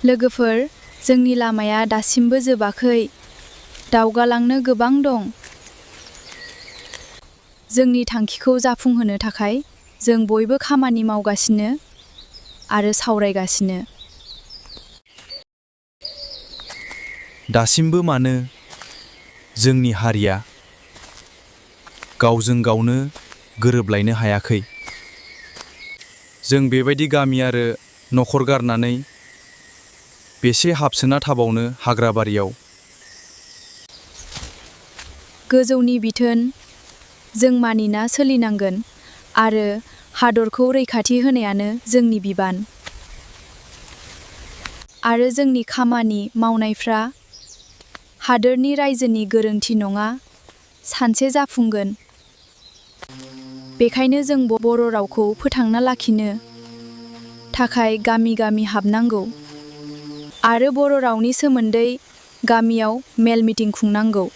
लोगोफोर, जोंनि लामाया दासिमबो जोबाखै। दावगालांनो गोबां दं। जोंनि थांखिखौ जाफुंहोनो थाखाय जों बयबो खामानि मावगासिनो आरो सावरायगासिनो। दासिमबो मानो जोंनि हारिया गावजों गावनो गोरोबलायनो हायाखै? जों बेबायदि गामि आरो नखर गारनानै बेसे हाबसोना थाबावनो हाग्राबारियाव? गोजौनि बिथोन, जों मानिना सोलिनांगोन आरो हादरखौ रैखाथि होनायानो जोंनि बिबान। आरो जोंनि खामानि मावनायफ्रा हादोरनि रायजोनि गोरोन्थि नङा, सानसे जाफुंगोन। बेखायनो जों बर' रावखौ फोथांना लाखिनो थाखाय गामि गामि हाबनांगौ आरो बर' रावनि सोमोन्दै गामियाव मेल मिटिं खुंनांगौ।